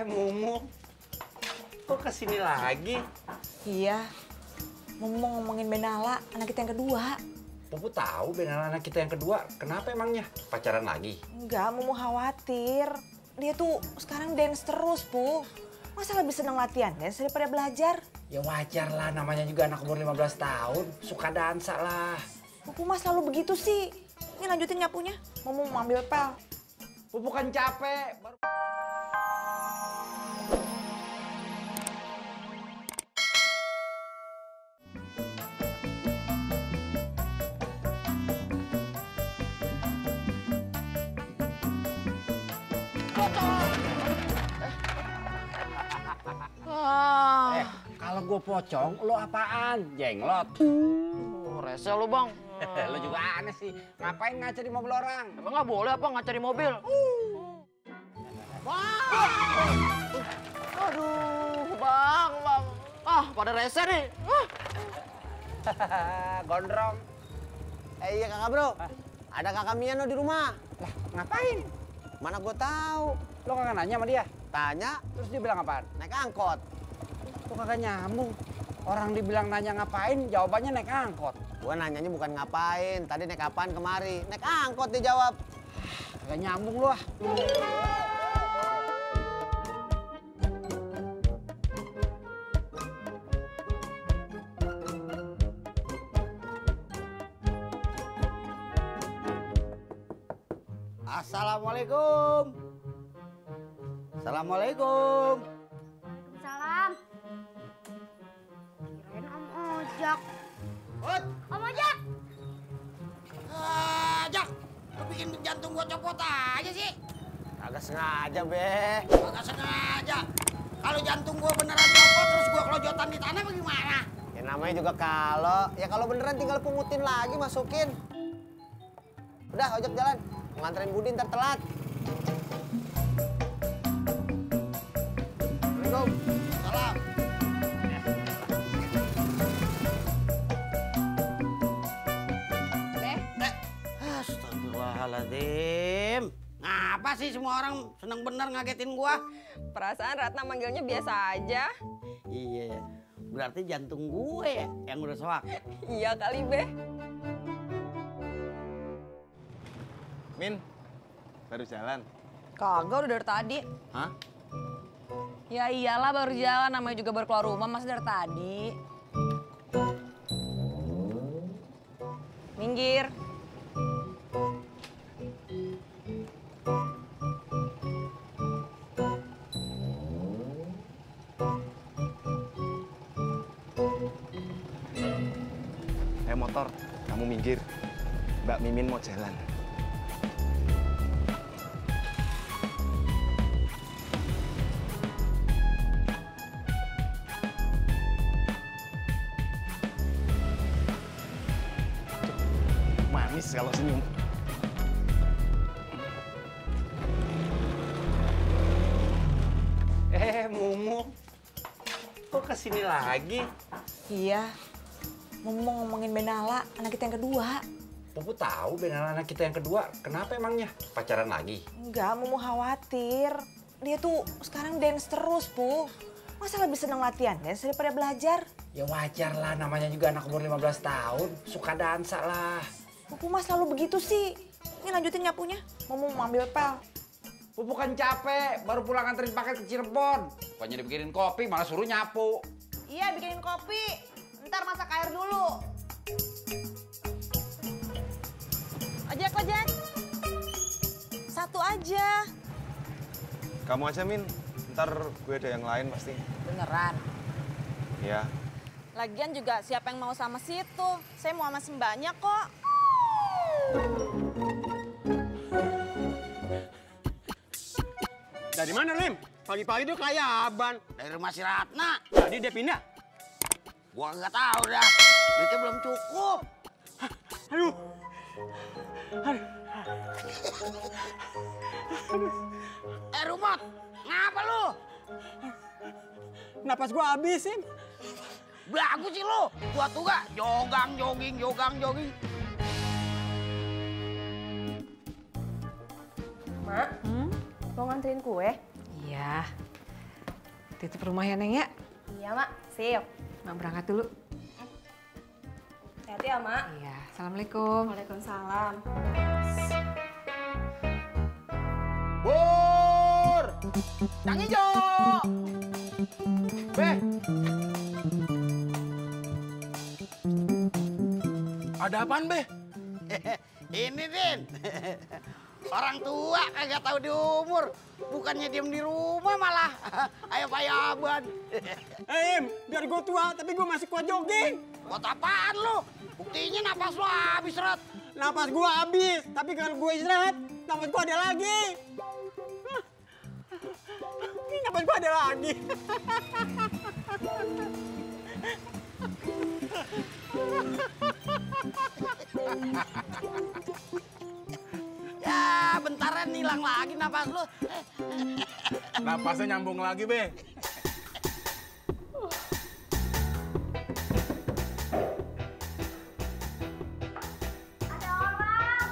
Mumu, kok kesini lagi? Iya, mau ngomongin Benala, anak kita yang kedua. Pupu tahu Benala anak kita yang kedua, kenapa emangnya? Pacaran lagi? Enggak, Mumu khawatir. Dia tuh sekarang dance terus, Bu. Masa lebih seneng latihan dance daripada belajar? Ya wajar lah, namanya juga anak umur 15 tahun, suka dansa lah. Pupu mah selalu begitu sih. Ini lanjutin nyapunya, Mumu mau ambil pel. Pupu kan capek. Kalau gue pocong, lo apaan? Jenglot. Rese lu bang. Lo juga aneh sih. Ngapain ngaca di mobil orang? Emang nggak boleh apa ngaca di mobil? Aduh, bang. Ah, pada rese nih. Gondrong. Iya kakak bro, ada kakak Miano di rumah. Lah, ngapain? Mana gue tahu. Lo kagak nanya sama dia? Tanya, Terus dia bilang apaan? naik angkot. Lo kagak nyambung. Orang dibilang nanya ngapain, jawabannya naik angkot. Gue nanyanya bukan ngapain, tadi naik apaan kemari. Naik angkot dia jawab. Kagak nyambung lo ah. Assalamualaikum. Assalamualaikum. Salam. Kirain Om Ojak. Om Ojak. Jak, lu bikin jantung gua copot aja sih. Kagak sengaja, Be. Kagak sengaja. Kalau jantung gua beneran copot terus gua kelojotan di tanah bagaimana? Ya namanya juga kalau beneran tinggal pungutin lagi, masukin. Udah, ojek jalan. Nganterin Budi ntar telat. Assalamualaikum. Salam. Astagfirullahaladzim. Ngapa sih semua orang seneng bener ngagetin gua? Perasaan Ratna manggilnya biasa aja. Iya, berarti jantung gue yang udah soak. Iya kali, Be. Min, baru jalan. Kagak, udah dari tadi. Hah? Ya iyalah baru jalan, namanya juga baru keluar rumah, masa dari tadi. Minggir. Motor, kamu minggir. Mbak Mimin mau jalan. Manis kalau senyum. Mumu, kok kesini lagi? Iya, mau ngomongin Benala, anak kita yang kedua. Pupu tahu Benala anak kita yang kedua, kenapa emangnya? Pacaran lagi? Enggak, Mumu khawatir. Dia tuh sekarang dance terus, Bu. Masa lebih seneng latihan dance daripada belajar? Ya wajar lah, namanya juga anak umur 15 tahun, suka dansa lah. Pupu mah selalu begitu sih. Ini lanjutin nyapunya, Mumu mau ambil pel. Pupu kan capek, baru pulang nganterin paket ke Cirebon. Bukannya dibikinin kopi, malah suruh nyapu. Iya, bikinin kopi. Ntar masak air dulu. Ojek. Satu aja. Kamu aja, Min. Ntar gue ada yang lain pasti. Beneran? Iya. Lagian juga siapa yang mau sama situ? Saya mau sama Sembanya kok. Dari mana, Lim? Pagi-pagi dia kelayaban. Dari rumah si Ratna. Tadi dia pindah. Gua nggak tahu dah. Duitnya belum cukup. Aduh. Rumot, ngapa lu? Napas gua habisin. Belagu sih lu. Gua tuh gak jogging. Mak, mau nganterin kue? Iya. Titip rumah ya, Neng ya? Iya, Mak. Sip. Mak berangkat dulu. Hati-hati ya, Mak. Iya, Assalamualaikum. Waalaikumsalam. Bur! Yang hijau! Be! Ada apaan, Be? Ini, Din. Orang tua kagak tahu di umur. Bukannya diem di rumah malah ayam-ayaban. Im, biar gue tua tapi gue masih kuat jogging. Buat apaan lu? Buktinya napas lu habis, Rat. Napas gue habis, tapi kalau gue istirahat, napas gue ada lagi. Napas gue ada lagi. Ya, bentaran hilang lagi napas lu. Napasnya nyambung lagi, Be. Ada orang.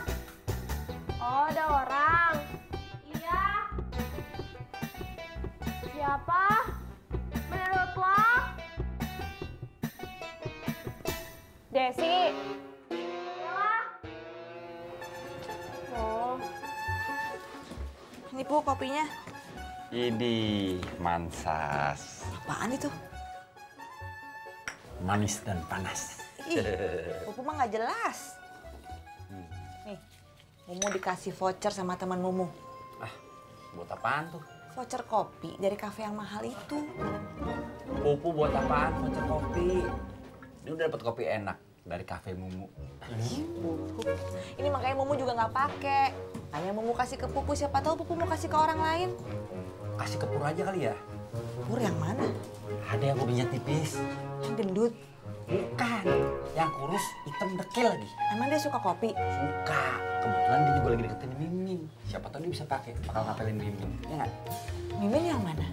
Oh, ada orang. Iya. Siapa? Menurut lo? Desi. Iya. Oh. Ini Bu kopinya. Ini mansas. Apaan itu? Manis dan panas. Ih, Pupu mah nggak jelas. Nih, Mumu dikasih voucher sama teman Mumu. Ah, buat apaan tuh? Voucher kopi dari kafe yang mahal itu. Pupu buat apaan voucher kopi? Dia udah dapat kopi enak dari kafe Mumu. Ini makanya Mumu juga nggak pakai. Hanya Mumu kasih ke Pupu, siapa tahu Pupu mau kasih ke orang lain. Kasih ke Pur aja kali ya? Pur yang mana? Ada yang kopinya tipis. Yang gendut. Bukan. Yang kurus, hitam dekil lagi. Emang dia suka kopi? Suka. Kebetulan dia juga lagi deketin Mimin. Siapa tahu dia bisa pakai. Bakal ngapelin Mimin. Ya nggak? Mimin yang mana?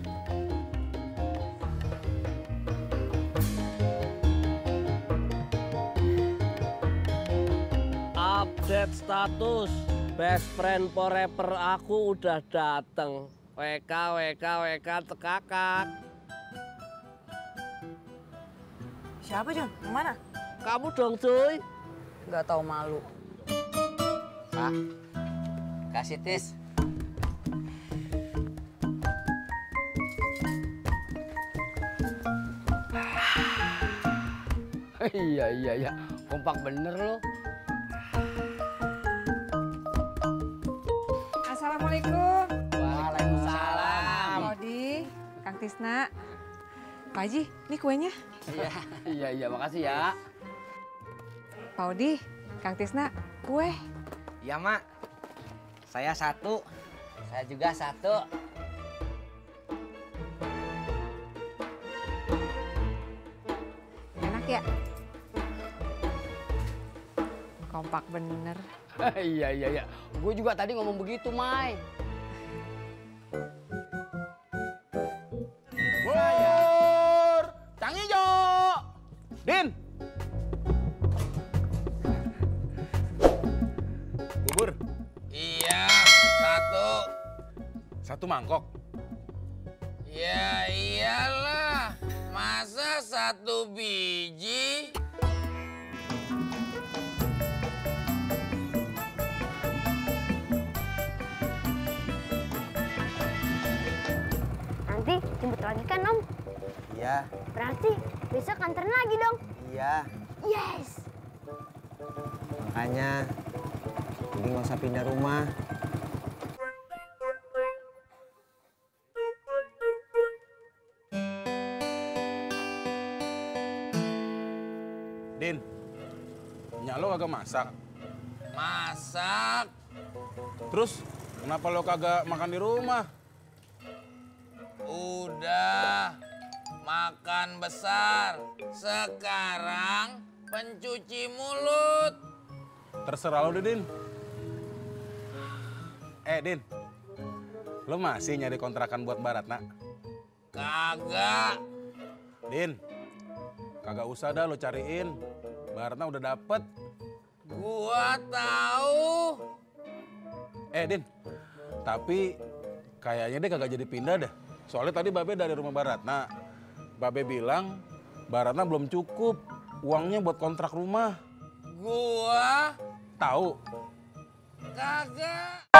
Update status. Best friend forever aku udah dateng. WK tekakak. Siapa, John? Yang mana? Kamu dong, cuy. Nggak tahu malu. Pak, kasih tis. Iya. Kompak bener lo. Assalamualaikum. Waalaikumsalam. Pak Odi, Kang Tisna. Pak Haji, ini kuenya. Iya, makasih ya. Pak Odi, Kang Tisna, kue. Iya, Mak. Saya satu. Saya juga satu. Enak ya? Kompak bener. Iya. Gue juga tadi ngomong begitu, Mai. Bur! Yang hijau! Din! Bubur, Iya, satu. satu mangkok. Ya iyalah. Masa satu biji? Nanti jemput lagi kan, Om? Iya, Berarti besok anterin lagi dong. iya. Yes. Makanya, jadi nggak usah pindah rumah. Din, nyak lo kagak masak. Masak. Terus, kenapa lo kagak makan di rumah? Udah. Makan besar. Sekarang pencuci mulut. Terserah lo deh, Din. Din, lo masih nyari kontrakan buat Mbak Ratna? Kagak. Din, kagak usah dah lo cariin. Mbak Ratna udah dapet. Gua tahu. Din, tapi kayaknya dia kagak jadi pindah dah. Soalnya tadi Babe dari rumah Baratna. Babe bilang Baratna belum cukup uangnya buat kontrak rumah. Gua Tahu? kagak.